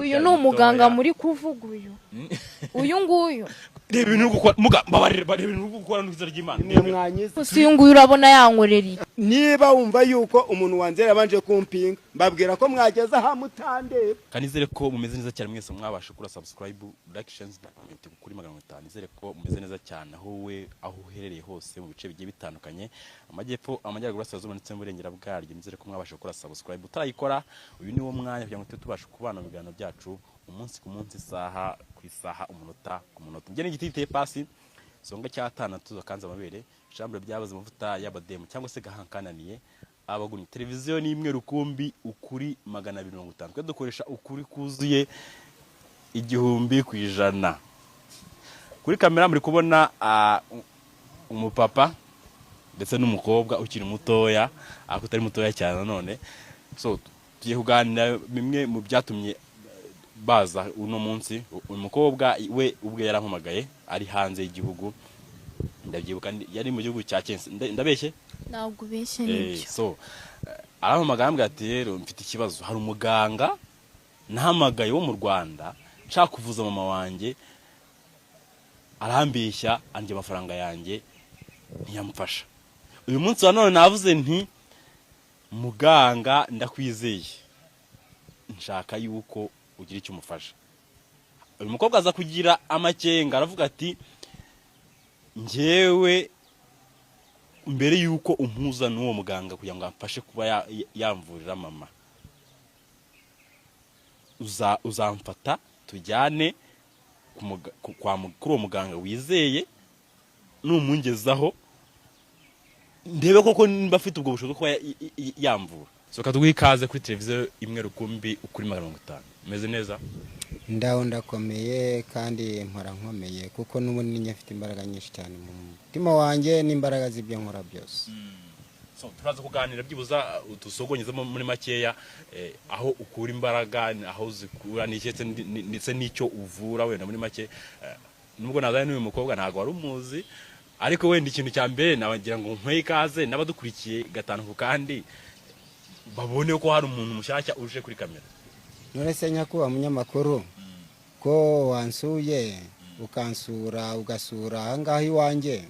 Uyu ni umuganga muri kuvuga uyu uyu nguyu. Reba ibintu uri gukora muga, mbabarire, reba ibintu uri gukora n'izina ry'Imana. Nimwe mwanyiza. Gusa uyu nguyu urabona yankorera iki? Niba wumva yuko umuntu wanze yabanje kumpinga, mbabwira ko mwageze aha mutandeba. Kanizere ko mumeze neza cyane mwese mwabasha gukora subscribe, like, share na comment kuri 500. Nizere ko mumeze neza cyane aho we aho uherereye hose mu bice bigiye bitandukanye, amajyepfo, amajyaruguru, burasirazuba ndetse n'uburengera bwaryo. Nizere ko mwabasha gukora subscribe. Utarayikora, uyu ni wo mwanya kugira ngo tube tubashe kubana mu biganiro byacu umunsi ku munsi, isaha ku isaha, umunota ku munota. Njye n'igiti giteye pasi songa cyatana tuzo kanze amabere shambure byabaze amavuta y'abademu cyangwa se gahankananiye abagumye. Televiziyo ni imwe rukumbi, Ukuri 250. Twe dukoresha ukuri kuzuye 1000%. Kuri kamera muri kubona umupapa ndetse n'umukobwa ukiri mutoya, ariko utari mutoya cyane nanone. So tugiye kuganira bimwe mu byatumye baza uno munsi. Uyu mukobwa we ubwe yarampamagaye ari hanze y'igihugu, ndabyibuka yari mu gihugu cya Kensi. Ndabeshye? Ntabwo ubeshye. Nibyo. So arampamagara, arambwira ati: "Rero mfite ikibazo, hari umuganga nahamagaye wo mu Rwanda nshaka kuvuza mama wanjye, arambeshya andya amafaranga yanjye, ntiyamufasha. Uyu munsi wa none navuze nti muganga ndakwizeye, nshaka yuko ugira icyo umufasha." Uyu mukobwa aza kugira amakenga, aravuga ati: "Njyewe mbere yuko umpuza n'uwo muganga kugira ngo amfashe kuba yamvurira mama, uzamfata tujyane kuri uwo muganga wizeye, numungezaho ndebe koko nimba afite ubwo bushobozi bwo kuba yamvura." So kaduha ikaze kuri televiziyo imwe rukumbi, Ukuri 500. Umeze neza? Ndaho, ndakomeye kandi mpora nkomeye, kuko n'ubundi njye mfite imbaraga nyinshi cyane mu mutima wanjye n'imbaraga z'ibyo nkora byose. So turaza kuganira byibuza udusogonyezemo muri makeya aho ukura imbaraga, aho zikura n'iki ndetse n'icyo uvura wenda muri make. Nubwo nazanye n'uyu mukobwa ntabwo wari umuzi, ariko wenda ikintu cya mbere nabagira ngo nkwe ikaze n'abadukurikiye gatanu ku kandi babone ko hari umuntu mushyashya uje kuri kamera. None se nyakubahwa munyamakuru, ko wansuye, ukansura, ugasura ahangaha iwanjye,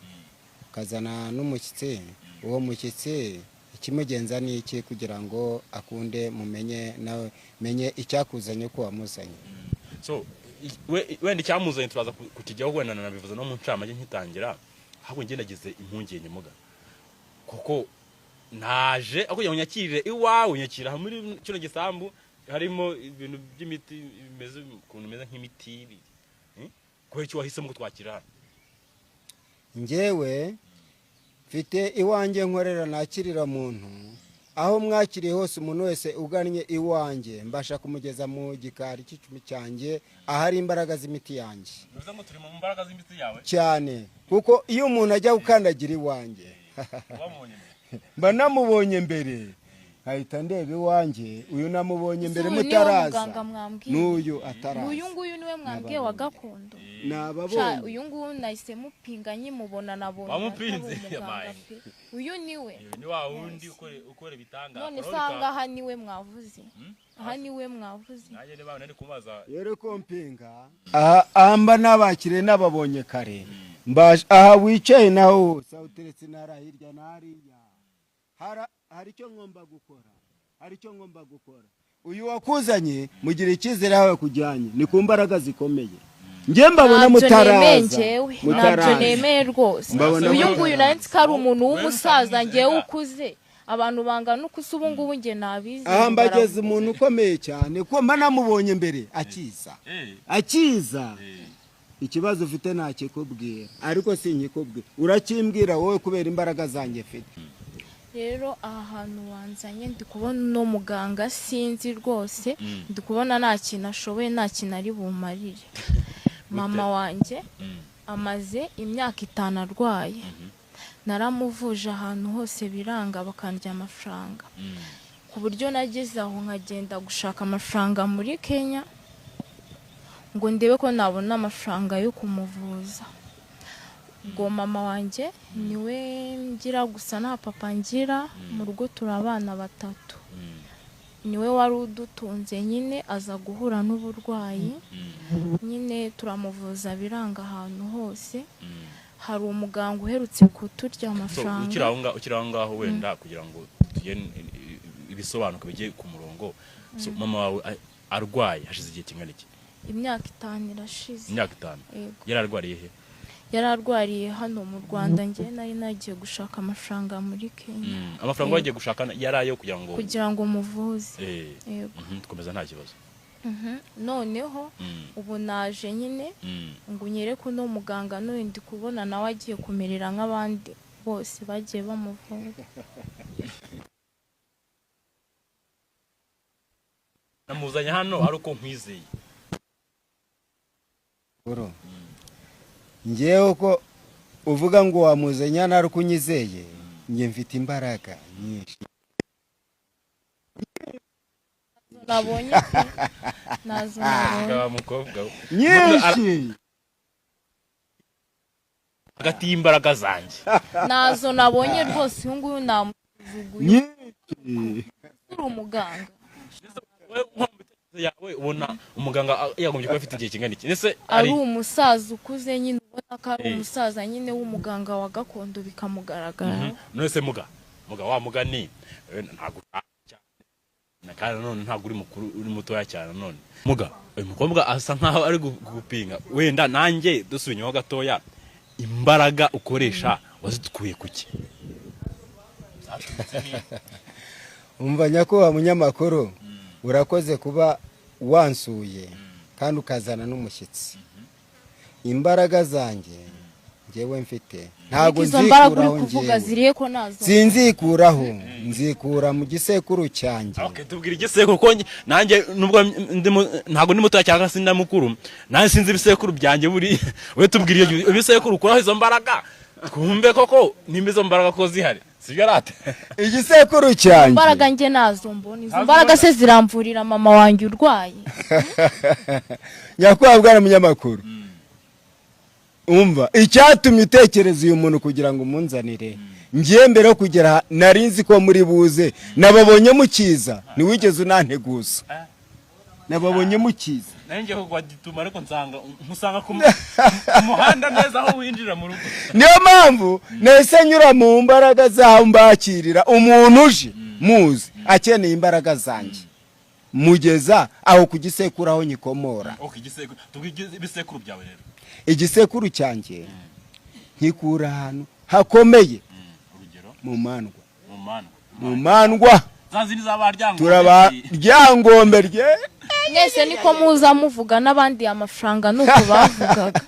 ukazana n'umushyitsi, uwo mushyitsi ikimugenza ni iki kugira ngo akunde mumenye nawe menye icyakuzanye, ko wamuzanye? So wenda icyamuzanye turaza kukijyaho, wenda nanabivuze no mu ncamake nkitangira. Ahubwo njye nagize impungenge muga, kuko naje aho kugira ngo nyakirire iwawe, nyakira aha muri kino gisambu harimo ibintu by'imiti bimeze ukuntu bimeze nk'imiti. Kubera icyo wahisemo kutwakira hano? Njyewe mfite iwanjye nkorera, nakirira muntu aho mwakiriye hose. Umuntu wese ugannye iwanjye mbasha kumugeza mu gikari cy'icumi cyanjye, ahari imbaraga z'imiti yanjye. Bivuze ngo turi mu mbaraga z'imiti yawe? Cyane, kuko iyo umuntu ajya gukandagira iwanjye wamubonye mbere. Mba namubonye mbere, nkahita ndeba iwanjye. Uyu namubonye mbere Uyu niwe mutaraza. muganga mwambwiye? N'uyu ataraza. Uyu nguyu niwe mwambwiye wa gakondo? Sha, Nababonye. uyu nguyu nahise mupinga nkimubona, nabonye Wamupinze? atari umuganga Yabaye. pe. Uyu niwe. Ni wa wundi ukora ibitangaza. None se aha ngaha niwe mwavuze? Aha niwe mwavuze? Nanjye niba nari kumubaza. Rero ko mpinga aha, aha mba nabakiriye, nababonye kare. Mbasha aha wicaye naho hose, aho uteretse intara hirya na hariya, hari icyo ngomba gukora, hari icyo ngomba gukora. Uyu wakuzanye mugira icyizere, aho yakujyanye ni ku mbaraga zikomeye. Njye mbabona Ntabyo mutaraza. nemeye njyewe, ntabyo Mutaraza. nemeye rwose. Mbabona Uyu mutaraza. nguyu nari nzi ko ari umuntu w'umusaza, njyewe ukuze, abantu bangana uko usa ubu ngubu njye nabizi. Aha mbageze umuntu ukomeye cyane, kuko mba namubonye mbere akiza. Akiza, ikibazo ufite ntakikubwira, ariko sinkikubwira, urakimbwira wowe kubera imbaraga zanjye mfite. Rero aha hantu wanzanye, ndi kubona uno muganga sinzi rwose, ndi kubona nta kintu ashoboye, nta kintu ari bumarire. Mama wanjye amaze imyaka 5 arwaye, naramuvuje ahantu hose biranga, bakandya amafaranga, ku buryo nageze aho nkagenda gushaka amafaranga muri Kenya ngo ndebe ko nabona amafaranga yo kumuvuza. Ubwo mama wanjye niwe ngira gusa, nta papa ngira mu rugo, turi abana batatu. Niwe wari udutunze nyine, aza guhura n'uburwayi nyine, turamuvuza biranga ahantu hose. Hari umuganga uherutse kuturya So, amafaranga. Ukiri aho ngaho wenda kugira ngo tugende ibisobanuka bijye ku murongo. So, mama wawe arwaye hashize igihe kingana iki? Imyaka 5 irashize. Imyaka 5? Yego. Yari arwariye he? Yari arwariye hano mu Rwanda, njye nari nagiye gushaka amafaranga muri Kenya. Amafaranga wagiye gushaka yari ayo kugira ngo Kugira ngo muvuze. Yego. Komeza, nta kibazo. Noneho ubu naje nyine ngo unyereke uno muganga, none ndi kubona nawe agiye kumerera nk'abandi bose bagiye bamuvura. Namuzanye hano ari uko nkwizeye. Bro, ngewe ko uvuga ngo wamuzanye hano ari uko unyizeye, njye mfite imbaraga nyinshi. Nabonye pe, nazo nabonye. Wa mukobwa we. Nyinshi. Hagati y'imbaraga zanjye. Nazo nabonye rwose, uyu nguyu namujuguye. Nyinshi. Uri umuganga? Wowe nko mu bitekerezo yawe ubona umuganga yagombye kuba afite igihe kingana iki? Ese ari umusaza ukuze nyine, ubona ko ari umusaza nyine w'umuganga wa gakondo, bikamugaragara. None se muga wa mugani ntabwo ushaje cyane na kandi nanone ntabwo uri mukuru, uri mutoya cyane. Nanone muga, uyu mukobwa asa nkaho ari gupinga. Wenda nanjye dusubiye inyuma gatoya, imbaraga ukoresha wazikuye kuki? Umva nyakubahwa munyamakuru, urakoze kuba wansuye kandi ukazana n'umushyitsi. Imbaraga zanjye ngewe mfite ntabwo Ariko izo mbaraga uri nzikuraho. kuvuga Ngewe zirihe ko nazo? Sinzikuraho, nzikura mu gisekuru cyanjye. Okay, tubwira igisekuru, ko nanjye nubwo ntabwo ndi mutoya cyangwa se mukuru, nanjye sinzi ibisekuru byanjye. Buri we tubwira iyo ibisekuru ukuraho izo mbaraga, twumve koko nimba izo mbaraga ko zihari, sibyo rate? Igisekuru cyanjye. Imbaraga njye nazo mbona, izo Ntazo mbaraga ubona? se ziramvurira mama wanjye urwaye? Nyakubahwa bwana munyamakuru, umva icyatumye utekereza uyu muntu kugira ngo umunzanire. Ngiye mbere yo kugera aha, nari nzi ko muri buze. Nababonye mukiza, ntiwigeze unanteguza, nababonye mukiza. Nanjye kugwa gituma, ariko nsanga nkusanga ku muhanda neza aho winjira mu rugo. Niyo mpamvu nahise nyura mu mbaraga zaho, mbakirira umuntu uje muzi akeneye imbaraga zanjye, mugeza aho ku gisekuru aho nyikomora. Okay, igisekuru, tubwire ibisekuru byawe rero. Igisekuru cyanjye nkikura ahantu hakomeye. Urugero? Mu mandwa. Mu mandwa? Mu mandwa. Za zindi z'abaryangombe? Turaba ryangombe rye. Mwese niko muza muvuga, n'abandi amafaranga nuko bavugaga.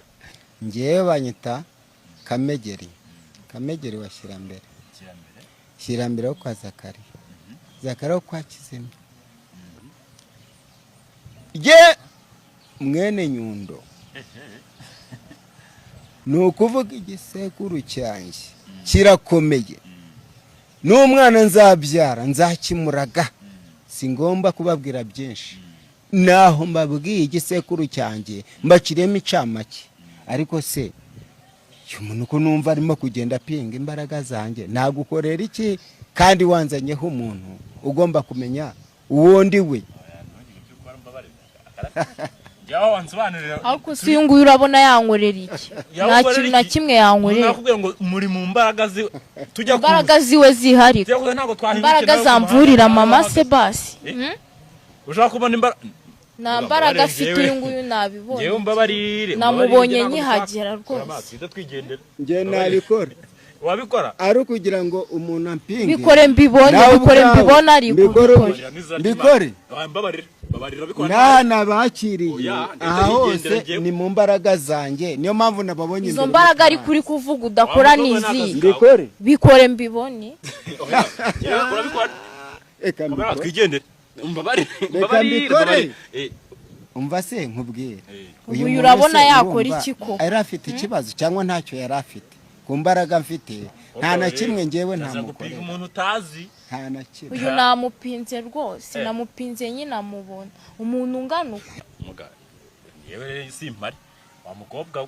Ngewe banyita Kamegeri, Kamegeri wa Shyirambere. Kirambere. Shyirambere wo kwa Zakari, Zakari wo kwa Kizima rye, mwene Nyundo. Ni ukuvuga igisekuru cyanjye kirakomeye, n'umwana nzabyara nzakimuraga. Si ngomba kubabwira byinshi, naho mbabwiye igisekuru cyanjye mbaciriyemo incamake. Ariko se uyu muntu ko numva arimo kugenda apinga imbaraga zanjye, nagukorera iki kandi wanzanyeho umuntu ugomba kumenya uwo ndi we? Jyaho wansobanurira. Ariko si uyu nguyu urabona yankorera iki? Nta kintu na kimwe yankorera. Nakubwira ngo muri mu mbaraga zi tujya Imbaraga ziwe zihari? Tujya kuza, ntabwo twahindukira. Imbaraga zamvurira mama se basi? Eh? Hmm? Ushaka kubona imbaraga? Nta mbaraga afite uyu nguyu, nabibonye. Ngewe mbabarire. Namubonye nkihagera rwose. Twita twigendera. Njye nabikora. Wabikora? Ari ukugira ngo umuntu ampinge. Bikore mbibone. Nawe Bikore ubwawe, mbibone, ariko mbikore. bikore. Mbikore. Mbabarira, mbabarira, bikora. N'aha nabakiriye. Oya, ndetse aha yigendera hose njyewe. Ni mu mbaraga zanjye, niyo mpamvu nababonye Izo imbere. mbaraga ari kuri kuvuga udakora Wa ni mukobwa ni izihe? akazi. Mbikore. Bikore mbibone. Oya, yewe, urabikora? Reka Kamera, mbikore. twigendere, mbabarire. Reka Mbabarire. mbikore. Mbabarire. Umva se nkubwire. Ubu Uyu muntu urabona se yakora urumva iki koko? yari afite ikibazo cyangwa ntacyo yari afite? Ku mbaraga mfite nta na kimwe ngewe Kirazira gupinga ntamukorera. umuntu utazi. Nta na kimwe. Uyu namupinze rwose. Eh. Namupinze nyine, amubona umuntu ungana uko. Muga, yewe rero simpari wa mukobwa we.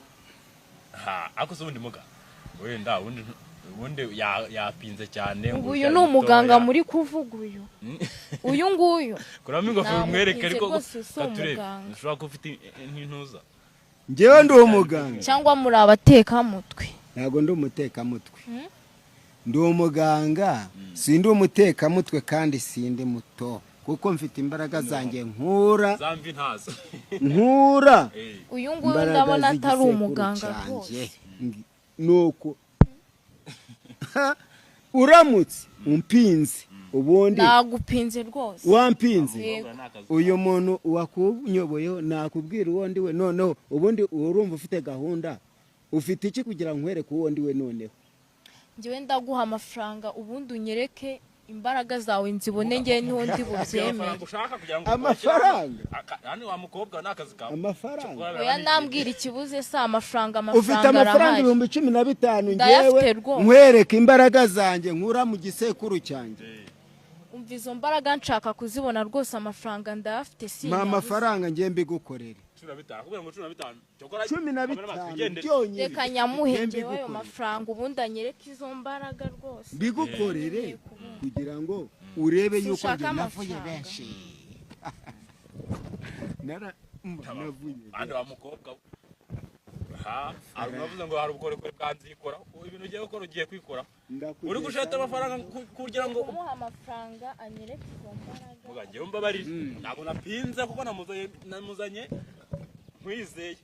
Ha, ariko se ubundi muga, wenda ubundi Ubundi yapinze cyane. Ubu uyu ni umuganga muri kuvuga uyu. Uyu nguyu. Kuramo ingofero umwereke ariko katurebe. Ushobora kuba ufite nk'intuza. Njyewe ndi umuganga. Cyangwa muri abatekamutwe. Ntabwo ndi umutekamutwe. Ndi umuganga, sindi umutekamutwe kandi sindi muto. Kuko mfite imbaraga zanjye nkura. Zambi ntazo. Nkura. Uyu nguyu ndabona atari umuganga rwose. Nuko uramutse umpinze ubundi nagupinze rwose. Wampinze uyu muntu wakunyoboyeho nakubwira uwo ndi we. Noneho ubundi urumva ufite gahunda, ufite iki kugira nkwereke uwo ndi we? Noneho njyewe ndaguha amafaranga ubundi unyereke imbaraga zawe nzibone ngewe niho ndi bubyemere. Amafaranga amafaranga oya nambwira ikibuze si amafaranga. Ufite amafaranga 15,000 ngewe nkwereke imbaraga zanjye nkura mu gisekuru cyanjye. Umva izo mbaraga nshaka kuzibona rwose, amafaranga ndayafite. Si mpa amafaranga ngiye mbigukorere. 15 byonyine. Reka nyamuhe ngewe ayo mafaranga ubundi anyereke izo mbaraga rwose mbigukorere kugira ngo urebe yuko njye navuye benshi. Naravuye andi wa mukobwa ha arunavuze ngo hari ubukorikori bwanzikora ibintu ugiye gukora ugiye kwikora uri gusheta amafaranga kugira ngo umuha amafaranga anyereke izo mbaraga. Muga ngewe mbabarire ntabwo napinze kuko namuzanye nkwizeye.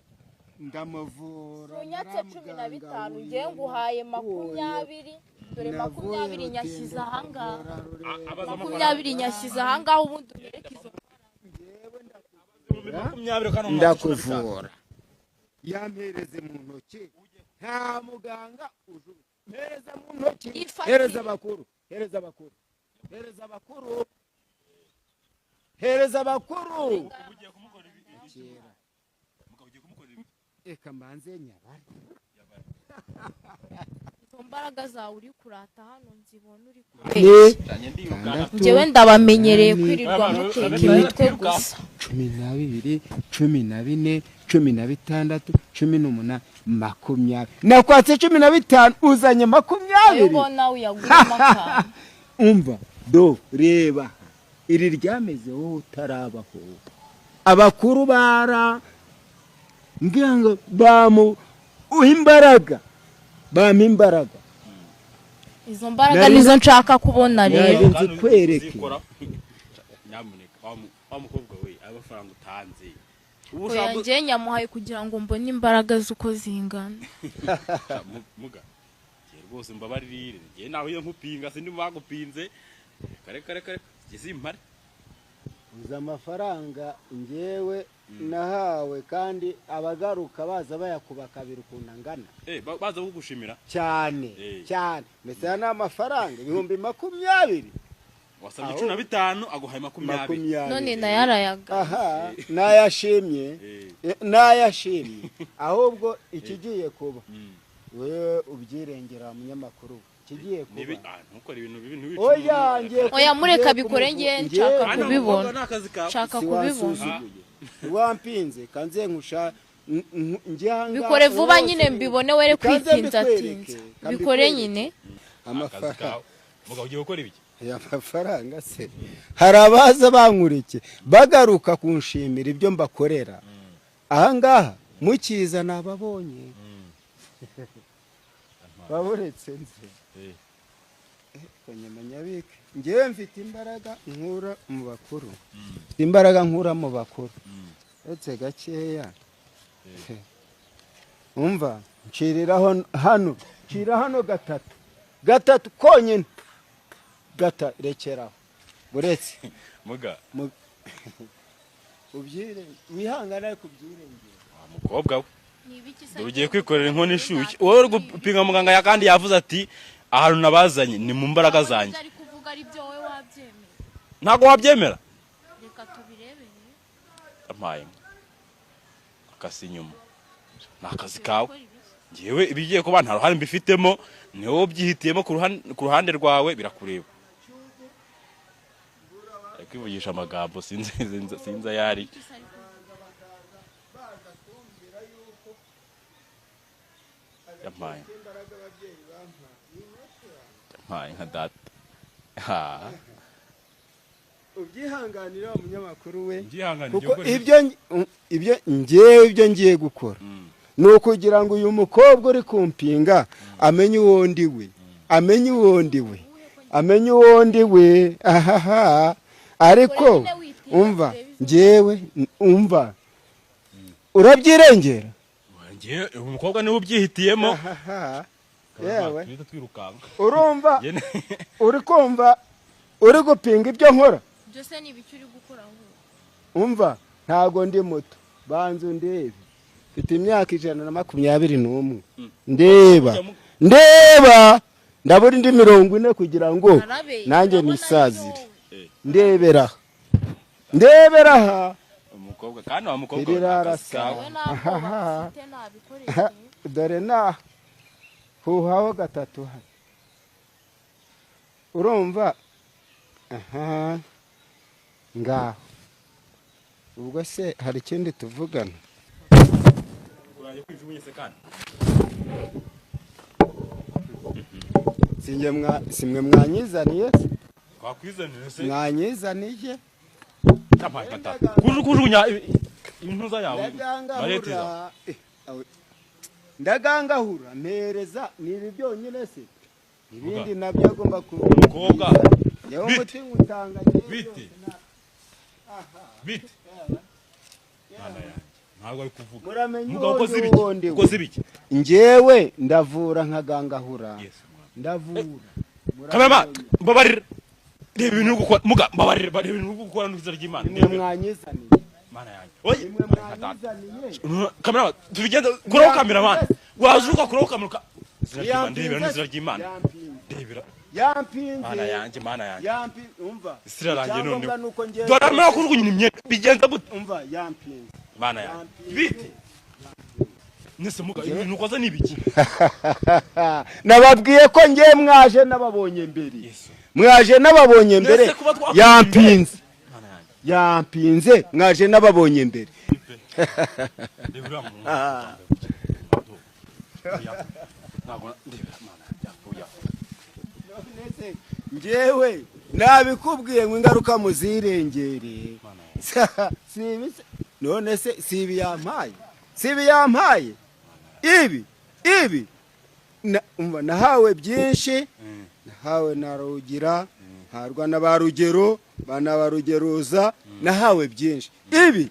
Ndamuvura unyatse 15 ngiye nguhaye 20. Dore 20 nyashyize ahangaha, 20 nyashyize ahangaha ubundi unyereke izo mbaraga. Ndakuvura yampereze mu ntoki, nta muganga mpereza mu ntoki. Hereza abakuru, hereza abakuru, hereza abakuru, hereza abakuru. Eka mbanze nyabare. Izo mbaraga zawe uri kurata hano nzibona uri kubeshya. Njyewe ndabamenyereye kwirirwa muteka imitwe gusa. 12, 14, 16, 18, 20. Nakwatse 15 uzanye 20. Ubona uyaguramo akantu. Umva do reba iri ryameze wowe utarabaho. Abakuru bara ngira ngo bamu imbaraga, bampa imbaraga. Izo mbaraga nizo nshaka kubona rero. Nzikwereke. Nyamuneka wa mukobwa we amafaranga utanze Oya njye nyamuhaye kugira ngo mbone imbaraga z'uko zingana. Muga njye rwose mbabarire njye nawe iyo nkupinga sindi bagupinze kare kare kare njye simpare. Uza amafaranga njyewe nahawe kandi abagaruka baza bayakuba kabiri ukuntu angana. Baza kugushimira cyane cyane. Mbese aya ni amafaranga 20,000. Wasabye 15 aguhaye 20. None nayarayaga. Aha nayashimye, nayashimye. Ahubwo ikigiye kuba wewe ubyirengera munyamakuru kigiye kuba. Ntukore ibintu bibi ntiwice. Oya ngiye. Oya mureka bikore ngiye nshaka kubibona. Nshaka kubibona. Wampinze kanze nkusha njyanga. Bikore vuba nyine mbibone were kwitinza tinza. Bikore nyine. Amafaranga. Muga ugiye gukora ibiki? Aya mafaranga se hari abaza bankurike bagaruka kunshimira ibyo mbakorera. Ahangaha mukiza nababonye. Baburetse nze. Kanyamanyabike. Ngewe mfite imbaraga nkura mu bakuru. Mfite imbaraga nkura mu bakuru. Etse gakeya. Umva nciriraho hano, ncira hano gatatu. Gatatu konyine. Gata rekeraho. Buretse. Muga. Ubyire wihangana kubyirengera. Wa mukobwa we. Ugiye kwikorera inkono ishushye. Wowe uri gupinga muganga ya kandi yavuze ati ahantu nabazanye ni mu mbaraga zanjye. Ari kuvuga ari byo wowe wabyemera. Ntago wabyemera. Reka tubirebere. Ampaye. Akasi inyuma. Ni akazi kawe. Ngewe ibigiye kuba nta ruhare mbifitemo, ni wowe ubyihitiyemo ku ruhande rwawe birakureba. Ari kwivugisha amagambo sinzi ayari. Yampaye, yampaye nka data. Ha. Ubyihanganira, wa munyamakuru we. Mbyihanganira. Kuko ibyo ngewe, ibyo ngiye gukora ni ukugira ngo uyu mukobwa uri kumpinga amenye uwo ndi we, amenye uwo ndi we, amenye uwo ndi we. Ahaha, ariko umva, ngewe umva, urabyirengera. Ngewe umukobwa niwe ubyihitiyemo. Ahaha, yewe. Tuhita twirukanka. Urumva? Njye Uri kumva uri gupinga ibyo nkora? Byose ni ibiki uri gukora ahubwo? Umva, ntago ndi muto, banza undebe, mfite imyaka 121. Ndeba, ndeba, ndabura indi 40 kugira ngo Arabe, nanjye urabona nisazire. ariyo. Ndebera aha, ndebera aha. Umukobwa kandi, wa mukobwa Iri we, ni akazi rarasa. kawe. Wowe nta bwoba mfite, nabikoreye. Dore naha huhaho gatatu hano, urumva? Aha ngaho. Ubwo se hari ikindi tuvugana? Uraje kwijugunya se kandi? Sinjye mwa, simwe mwanyizaniye se? Twakwizanira se? Mwanyizaniye. Yampaye nka data. Kujugunya intuza yawe, marete zawe. Ndagangahura, ndagangahura mpereza. Ni ibi byonyine se? Ibindi nabyo agomba kuba. Umukobwa. Yewe. Bite. Umuti ngutanga njyewe Bite. byose Bite, mwana yanjye, ntabwo ari kuvuga. Muramenye Mugabo, ukoze uwo ibiki? uwo ndi we. Ukoze ibiki? Njyewe ndavura nkagangahura. Yesu mwana. Ndavura. Kamerama, mbabarira, reba ibintu uri gukora. Muga, mbabarira, reba ibintu uri gukora n'izina ry'Imana. Nimwe Ndebera. mwanyizaniye. Mana yanjye, oye. Nimwe mwanyizaniye. Kamerama, tubigenze kuraho. Kameramani, waje ugakuraho kamera izina ry'Imana. Ndebera n'izina ry'Imana. Yampinze. Ndebera. Yampinze. Mana yanjye, mana yanjye. Yampinze, umva. Isi irarangiye noneho. Icyangombwa nuko njyewe Dore arimo kujugunya imyenda, bigenza gute? Umva, yampinze. Mana yanjye, bite nese muga, ibintu ukoze ni ibiki? Nababwiye ko ngiye, mwaje n'ababonye mbere. Yesu. Mwaje n'ababonye mbere. Nese kuba twakuye. Yampinze. Mana yanjye. Yampinze, mwaje n'ababonye mbere. Reba uriya muntu. Ntabwo ndebera, mana yanjye, yapfuye. Njyewe nabikubwiye ngo ingaruka muzirengere. Si ibi se? None se si ibi yampaye? Si ibi yampaye? Ibi umva, nahawe byinshi, nahawe na Rugira, ntarwa na ba Rugero, bana ba Rugeruza, nahawe byinshi. Ibi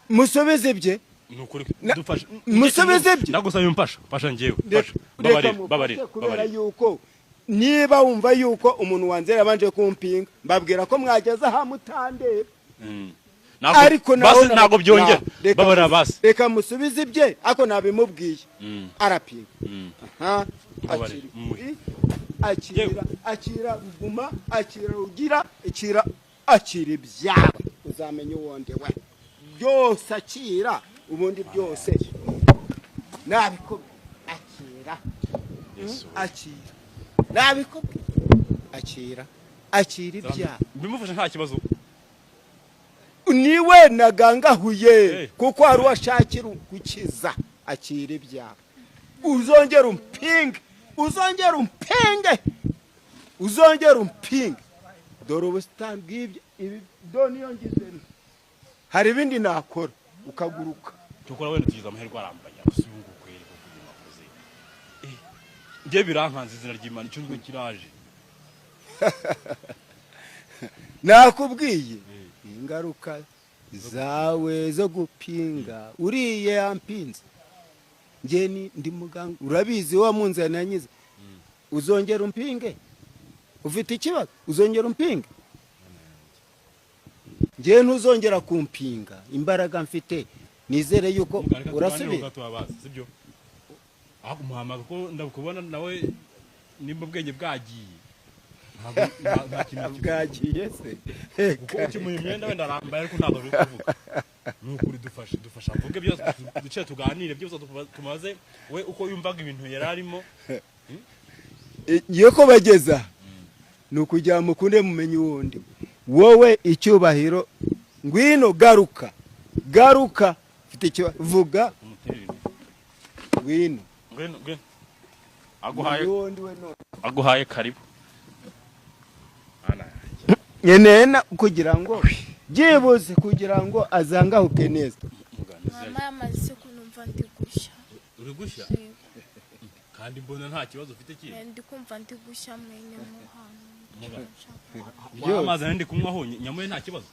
musubize ibye. Ni ukuri, dufashe. Musubize ibye. Ndagusaba umfasha, mfasha njyewe, mfasha. Reka Mbabarira. mufashe. Mbabarira. Kubera Mbabarira. yuko niba wumva yuko umuntu wanze yabanje kumpinga, mbabwira ko mwageze aha mutandeba. Ariko Basi, ntabwo byongera. Mbabarira basi. Reka musubize ibye, ariko nabimubwiye arapinga. Aha. Mbabarira. Akira. Mumuhe. Akira, akira Ruguma, akira Rugira, akira, akira ibyawe, uzamenya uwundi we byose. Akira ubundi byose nabikubwiye, akira. Yesu. Akira, nabikubwiye, akira, akira ibyawe. Bimufasha, nta kibazo. Niwe nagangahuye. Hey. Kuko hari uwashakira gukiza. Akira ibyawe, uzongera umpinge, uzongera umpinge, uzongera umpinge. Dore ubusitani bw'ibyo ibi, do niyo ngize nti hari ibindi nakora ukaguruka. Cyokora wenda tugize amahirwe arambaye, gusa uyu nguyu kweri koko ibintu wakoze, njye birankanze, izina ry'Imana, icyo ngicyo kiraje. Nakubwiye ingaruka zawe zo gupinga. Uriye yampinze, njye ni ndi muganga, urabizi, wa munzani yanyize. Uzongera umpinge, ufite ikibazo, uzongera umpinge, njye ntuzongera kumpinga. Imbaraga mfite, nizere yuko Muganga, reka tuganire. urasubira. Gato bazi sibyo, aho kumuhamaga ko ndakubona nawe nimba ubwenge bwagiye, ntabwo nta kintu kivuga. Bwagiye se? Kuko ukimuha imyenda wenda arambaye, ariko ntabwo ari kuvuga. Ni ukuri, dufashe, dufashe avuge byose, duce tuganire byose, tumaze we uko yumvaga ibintu yari arimo. Iyo ko bageza ni ukugira ngo mukunde mumenye uwundi wowe. Icyubahiro, ngwino, garuka, garuka, mfite ikibazo, vuga. Umuterere. Ngwino. Ngwino, ngwino. Aguhaye. Uyu ndi we none. Aguhaye karibu. Ana yanjye. Nkeneye kugira ngo byibuze kugira ngo azangahuke neza. Muganize. Mama, yamaze kunumva ndi gushya. Uri gushya? Yego. Kandi mbona nta kibazo ufite kindi. Ndi kumva ndi gushya mwene muhanga. Byose. Amazi nari ndi kunywaho nyamuye nta kibazo.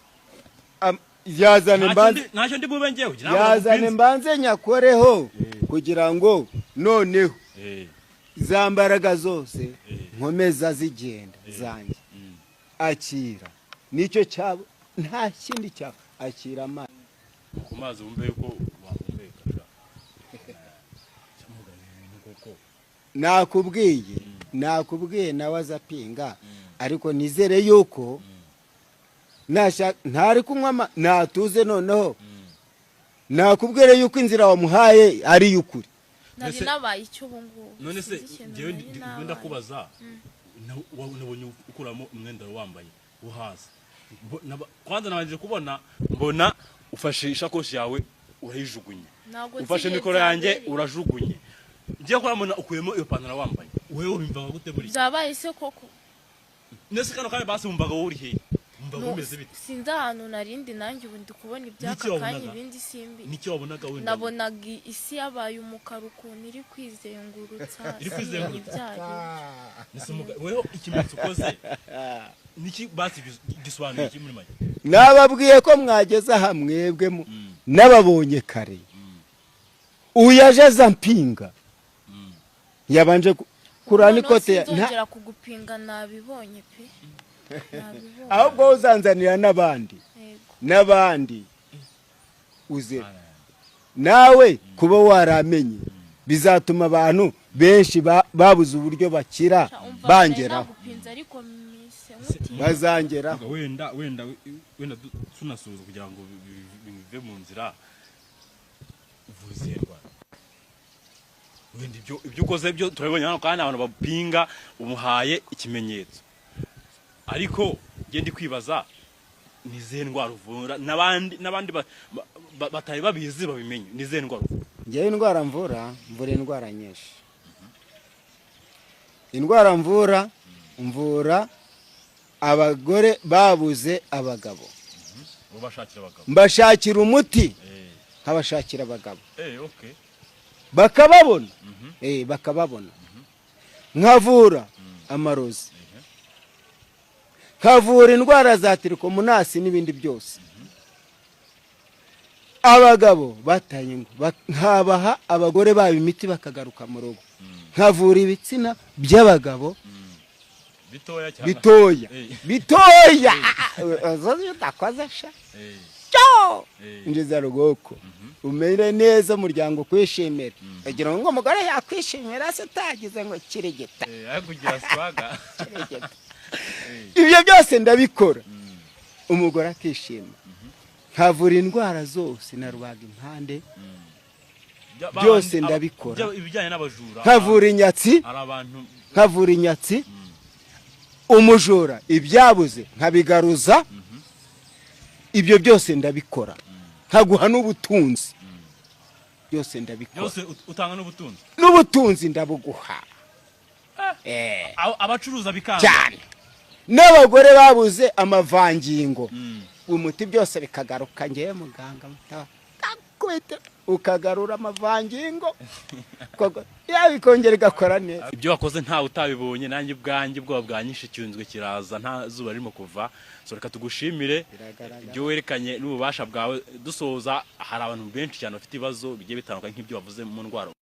Yazane Ntacyo mbanze. Ntacyo ndi bube njyewe. Ntabwo Yazane nagukunze. mbanze nyakoreho kugira ngo noneho za mbaraga zose nkomeza zigenda zanjye. Akira, nicyo cyabo, nta kindi cyabo, akira amazi. Ku mazi wumve yuko wahumeka sha. Cyamuga ibintu koko. Nakubwiye nawe aza apinga, ariko nizere yuko ntari kunywa natuze. Noneho nakubwire yuko inzira wamuhaye ari iy'ukuri. Nari nabaye icyo ubu ngubu. None se Sinzi ikintu njyewe nari nabaye. ndakubaza, nabonye ukuramo umwenda wari wambaye wo hasi. Kwanza nabanje kubona mbona ufashe ishakoshi yawe urayijugunye, Ntabwo nzi ufashe igihe mikoro yanjye byabereye. urajugunye, ngiye kurabona ukuyemo iyo pantaro wambaye. Wewe wumvaga gute buri Byabaye se koko? Nese kano kanya basi wumvaga wowe uri hehe? Wumvaga No, umeze bite? sinzi ahantu narindi nanjye. Ubu ndi kubona iby'aka N'icyo kanya, wabonaga? ibindi simbi. Nicyo wabonaga wenda? Nabonaga isi yabaye umukara, ukuntu iri kwizengurutsa. Iri kwizengurutsa? Simenya ibyo aribyo. Nese wewe ikimenyetso ukoze niki basi gisobanuye iki muri make? Nababwiye ko mwageze aha mwebwe n'ababonye kare. Uyu aje aza mpinga, yabanje kurana Noneho ikote sinzongera kugupinga, nabibonye pe, nabibonye. Ahubwo wowe uzanzanira n'abandi. Yego. N'abandi uze nawe kuba waramenye bizatuma abantu benshi babuze uburyo bakira Sha, umva, bangeraho. nari nagupinze ariko mise nkutinya. Bazangeraho. Wenda tunasubiza kugira ngo bive mu nzira. Uvuze ndwara wenda ibyo ukoze byo turabibonye hano, kandi abantu bapinga umuhaye ikimenyetso, ariko njye ndi kwibaza ni izihe ndwara uvura, n'abandi batari babizi babimenye. Ni izihe ndwara uvura? Ngewe indwara mvura, mvura indwara nyinshi. Indwara mvura, mvura abagore babuze abagabo. Ubashakira abagabo? Mbashakira umuti, nkabashakira abagabo Okay. bakababona, bakababona. Nkavura amarozi, nkavura indwara za trichomonas n'ibindi byose. Abagabo bataye ingo, nkabaha abagore babo imiti bakagaruka mu rugo. Nkavura ibitsina by'abagabo Bitoya cyane? Bitoya. Bitoya iyo utakoze sha cyo injiza rugoko umere neza, umuryango kwishimira, ugira ngo umugore yakwishimira se utagize ngo kirigita? Ariko kugira swaga. Kirigita. Ibyo byose ndabikora, umugore akishima. Nkavura indwara zose na rubaga impande. Byose ndabikora. Ibijyanye n'abajura? Nkavura inyatsi. Hari abantu Nkavura inyatsi, umujura ibyabuze nkabigaruza. Ibyo byose ndabikora, nkaguha n'ubutunzi, byose ndabikora. Byose utanga n'ubutunzi? N'ubutunzi ndabuguha. Abacuruza bikanga? Cyane, n'abagore babuze amavangingo, umuti byose bikagaruka. Ngewe muganga ndakubita ukagarura amavangingo. Ya bikongera igakora neza. Ibyo wakoze ntawe utabibonye. Nanjye ubwanjye ubwoba bwanyishe, icyunzwe kiraza, nta zuba ririmo kuva. So reka tugushimire. Biragaragara. Ibyo werekanye n'ububasha bwawe. Dusoza, hari abantu benshi cyane bafite ibibazo bigiye bitandukanye nk'ibyo wavuze mu ndwara.